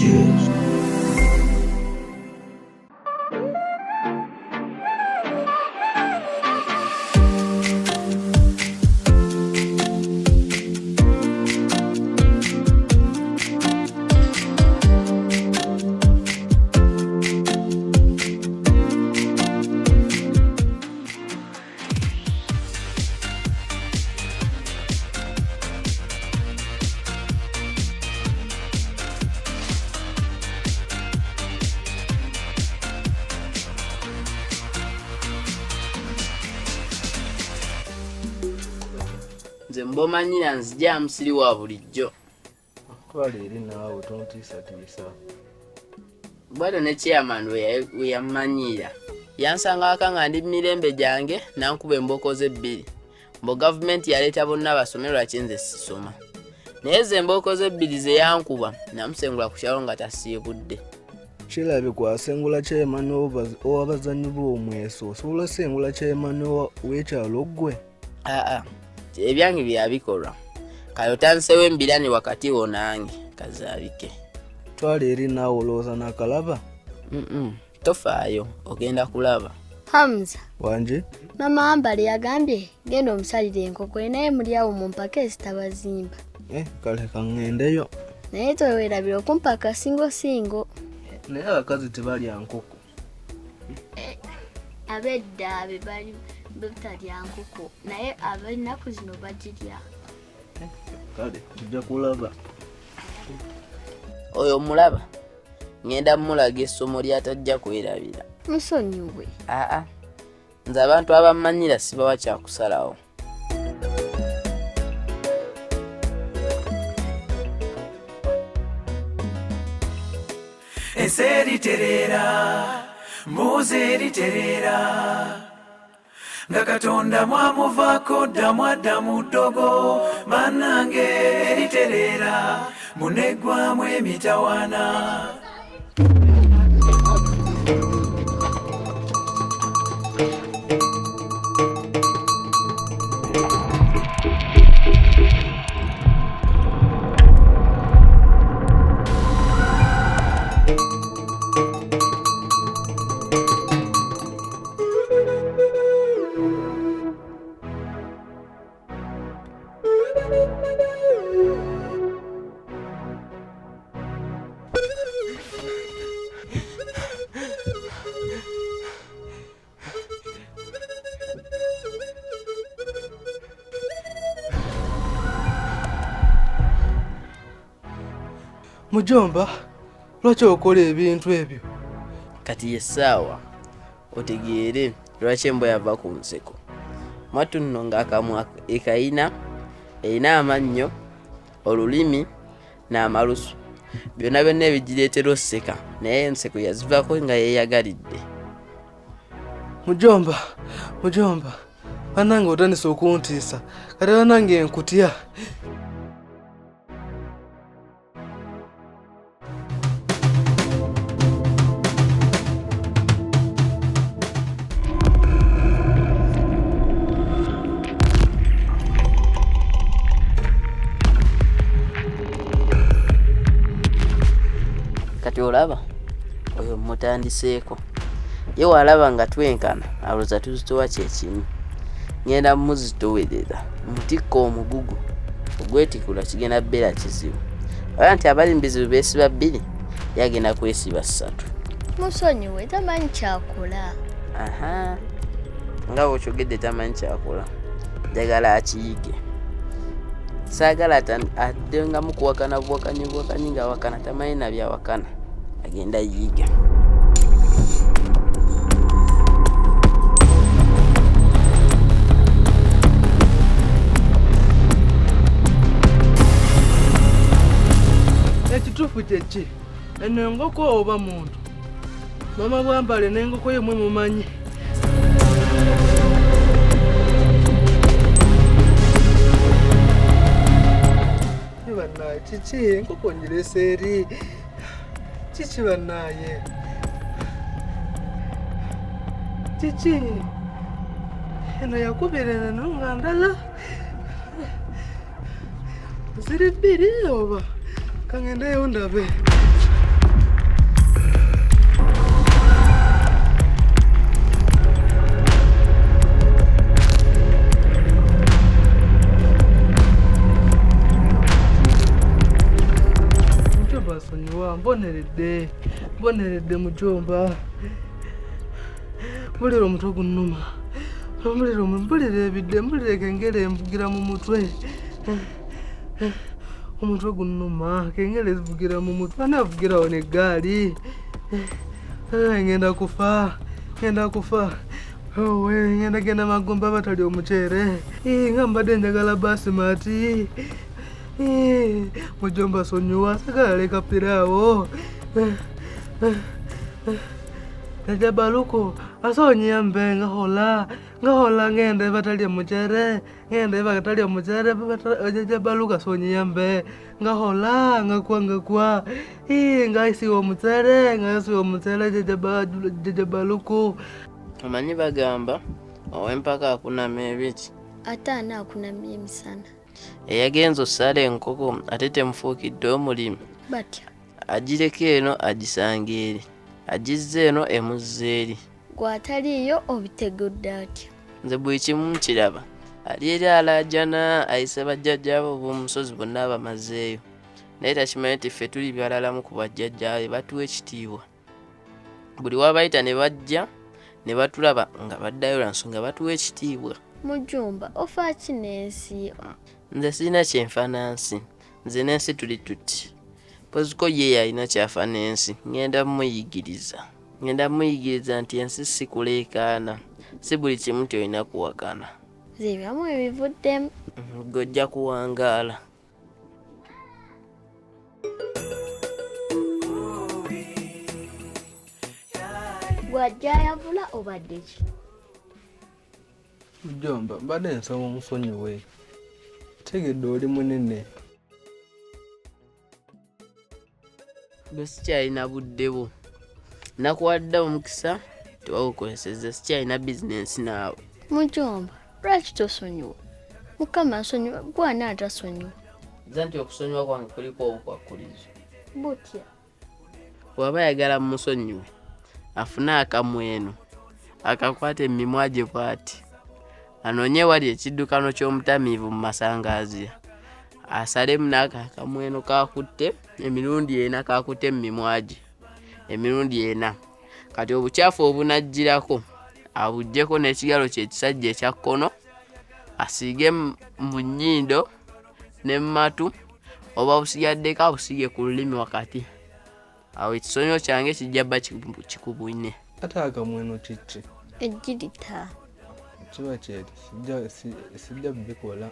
Studios. Nze mbomanyira nzija musiri wa bulijjo. Twala eri naawe tontiisatiisa. Bwatyo ne chairman we yammanyiira. Yansanga waka nga ndi mu mirembe gyange n'ankuba embooko ze bbiri. Mbu gavumenti yaleeta bonna basome lwaki nze sisoma. Naye ze embooko ze bbiri ze yankuba namusengula ku kyalo nga tasiibudde. Kirabika asengula chairman ow'abazannyi b'omweso. Osobola osengula chairman w'ekyalo ggwe? Aa, ebyange byabikolwa. Kale otandisewo embiranye wakati wo nange kazaabike. Twala eri naawe olowooza nakalaba? Tofaayo ogenda kulaba. Hamza. Wanje? Mama Ambale yagambye genda omusalire enkoko naye muli awo mu mpaka ezitabazimba. Kale kaŋŋendeyo. Naye towerabira okumpaka singo singo. Naye abakazi tebalya nkoko. Ab'edda be bali batalya nkoko naye ab'ennaku zino bagirya. Kale tujja kulaba. Oyo omulaba ŋŋenda mmulaga essomo ly'atajja kwerabira. Musonyiwe. Aa, nze abantu abammanyira sibawa kyakusalawo. Ensi eritereera, mbuzi eritereera. Nga Katonda mwamuvaako dda mwadda mu ddogo, bannange eritereera, muneggwamu emitawaana. Mujomba, lwaki okola ebintu ebyo? Kati ye ssaawa otegeere lwaki embwa yava ku nseko. Mwattu nno ng'akamwa ekayina, erina amannyo, olulimi n'amalusu. Byonna byonna ebigireetera osseka, naye enseko yazivaako nga yeeyagalidde. Mujomba, mujomba, bannange otandise okuntiisa, kati bannange nkutya. Kati olaba oyo mutandiseeko ye walaba nga twenkana alowooza tuzitowa kye kimu. Ngenda muzitowerera mutikka omugugu ogwetikula kigenda bbeera kizibu. Olaba nti abali mu bizibu beesiba bbiri, ye agenda kwesiba ssatu. Musonyiwe tamanyi kyakola. Aha, nga bw'okyogedde tamanyi kyakola. Njagala akiyige. Saagala addengamu kuwakana buwakanyi buwakanyi ng'awakana tamanyi na byawakana. Agenda yiga. Ekituufu kye ki? Eno enkoko oba muntu? Mama Bwambale n'enkoko ye mwe mumanyi. Bannaaye kiki enkoko ngirese eri? Kiki bannaaye? Kiki? Eno yakubira eno nga ndala. Ziri bbiri oba? Kangendeyo ndabe. Mujomba, mboneredde. Mboneredde mujomba. Mpulira omutwe gunnuma. Mpulira ebidde, mpulira ekengere envugira mu mutwe. Omutwe gunnuma, kengere zivugira mu mutwe, ani avugira wano eggaali? Ngenda kufa, ngenda kufa. Ngenda genda magomba batali omuceere. Nga mbadde njagala basimati. Mujomba sonyiwa, sagala leka piraawo. Jajja Baluku asonyiyambe ngahola ngahola ngende batalya muchere ngende batalya muchere jajja Baluku asonyiyambe ngahola ngakwa ngakwa ngaisiwa muchere ngaisiwa muchere jajja Baluku. Omanyi bagamba ow'empaka akunama ebiki ate ani akunamye emisana? Eyagenza osala enkoko ate temufuukidde omulimu. Batya agireka eno agisanga eri, agizza eno emuzza eri. Gw'ataliiyo obitegedde atya? Nze buli kimu nkiraba. Ali eri alaajana ayise bajjajjaabo b'omusozi bonna abamazeeyo, naye takimanyi nti ffe tuli byalalamu ku bajjajjaabe batuwa ekitiibwa. Buli wabayita ne bajja ne batulaba nga baddayo lwa nsonga batuwa ekitiibwa. Mujumba ofa ki n'ensi? Nze sirina kyenfa nansi, nze n'ensi tuli tuti. Poziko ye yalina kyafa n'ensi, ngenda muyigiriza. Ngenda muyigiriza nti ensi si kuleekaana, si buli kimu nti olina kuwakana. Nze ebyamu ebivuddemu. Gwe ojja kuwangaala. Gw'ajja ayavula obadde ki? Mujomba, mbadde nsaba omusonyiwe. Tegedde oli munene. Gwe sikyalina budde bwo. Nakuwadde omukisa tewawukozesezza, sikyalina bizinensi naawe. Mujomba, lwaki tosonyiwa? Mukama asonyiwa, gwe ani atasonyiwa? Nze nti okusonyiwa kwange kuliko obukwakkulizo. Butya? Bw'aba ayagala mmusonyiwe, afune akamweno, akakwate emimwa gye bw'ati. Anoonye wali ekiddukano ky'omutamiivu mu masangaazira. Asalemu n'ako akamweno k'akutte emirundi ena k'akutte mu mimwa gye emirundi ena. Kati obukyafu obunagirako abuggyeko n'ekigalo kye ekisajja ekya kkono, asiige mu nnyindo ne mu matu, oba busigaddeko abusiige ku lulimi wakati. Awo ekisonyiwo kyange kijja bba kikubwine. Ate akamweno kiki? Ejjirita. Kiba kyeri, sijja bikola.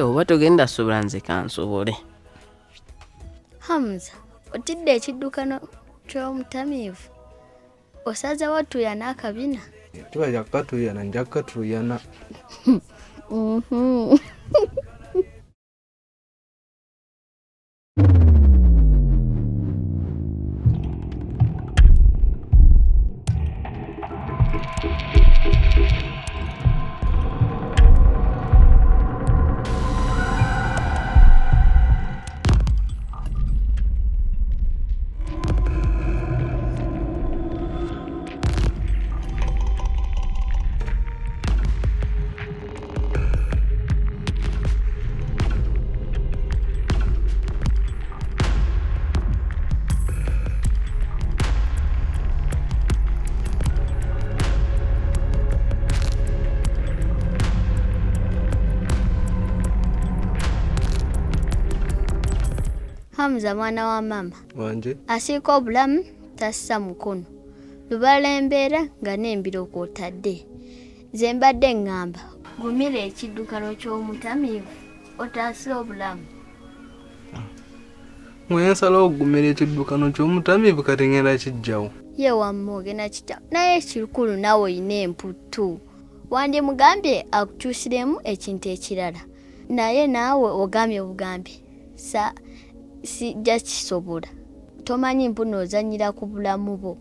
Oba togenda sobola nze kansobole. Hamza, otidde ekiddukano ky'omutamiivu. Osazeewo otuuyana akabina? Kiba kya kukatuuyana, nja kukatuuyana. Hamza mwana wa mama. Wanje. Asiika obulamu tassa mukono. Lubala embeera nga n'embiro kw'otadde. Nze mbadde ŋŋamba gumira ekiddukano ky'omutamiivu otaase obulamu. Mwe nsalawo okugumira ekiddukano ky'omutamiivu kati ŋŋenda kiggyawo. Ye wamma ogenda kiggyawo naye ekikulu naawe olina emputtu. Wandimugambye akukyusiremu ekintu ekirala. Naye naawe ogambye bugambi. Sijja kisobola. Tomanyi mpuno ozannyira ku bulamu bwo.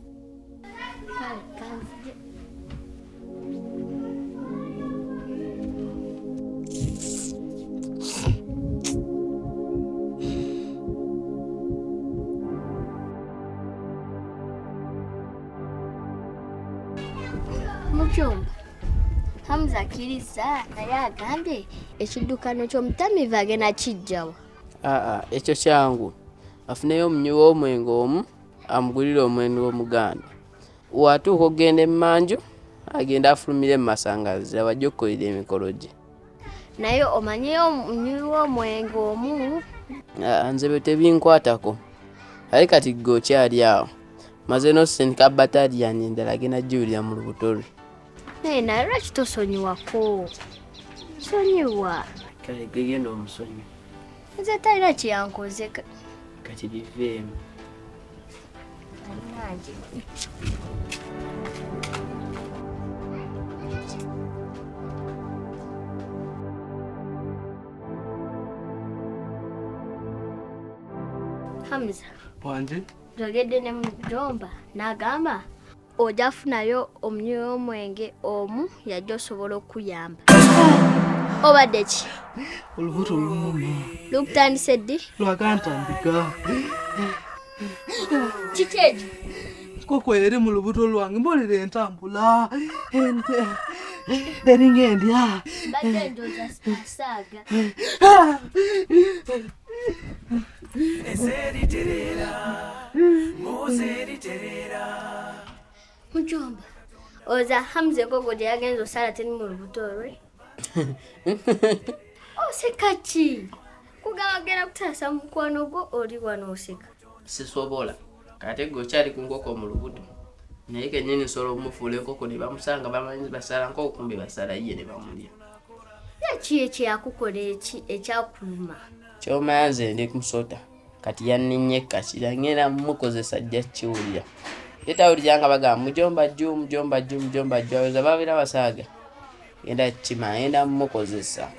Mujomba, Hamza akkiriza naye agambye ekiddukano ky'omutamiivu agenda kiggyawa. Ekyo kyangu. Afuneyo omunywi w'omwenge omu amugulire omwenge omuganda. Watuuka okugenda emmanju agenda afulumire mu masangazira wajja okukolera emikolo gye. Naye omanyiyo omunywi w'omwenge omu? Ah, nze bwe tebinkwatako. Aye kati gwe okyali awo. Maze n'osindika bataliyani endala agenda giwulira mu lubuto lwe. Naye naye lwaki tosonyiwako? Sonyiwa. Kale gwe genda omusonyiwe. Nze talina kyeyankoze. Kati biveemu. Bannange. Hamza. Wanje? Njogedde ne mujomba n'agamba ojja funayo omunywi w'omwenge omu yajja osobola okukuyamba. Obadde ki? Olubuto lunuma. Lukutandise ddi? Lwakantandika. Kiki ekyo? Koko eri mu lubuto lwange mpulira entambula eringa endya. Mbadde ndowooza asaaga. Ensi eritereera, mbuuza eritereera. Mujomba, oza Hamza enkoko gye yagenze osala teri mu lubuto lwe. Oseka ki? Kugamba genda kutaasa mukwano gwo oli wano oseka. Sisobola. Kate gwe okyali ku nkoko mu lubuto. Naye kennyini nsobola okumufuula enkoko ne bamusanga bamanyi basala nkoko kumbe basala ye ne bamulya. Ye ki ekyakukola eki ekyakuluma? Ky'omanya nze ndi musota. Kati yanninnye ekkakira ngenda mmukozesa ajja kiwulira. Ye tawulira nga bagamba mujomba jju mujomba jju mujomba jju alowooza babeera basaaga. Ngenda kukimanya ngenda mmukozesa.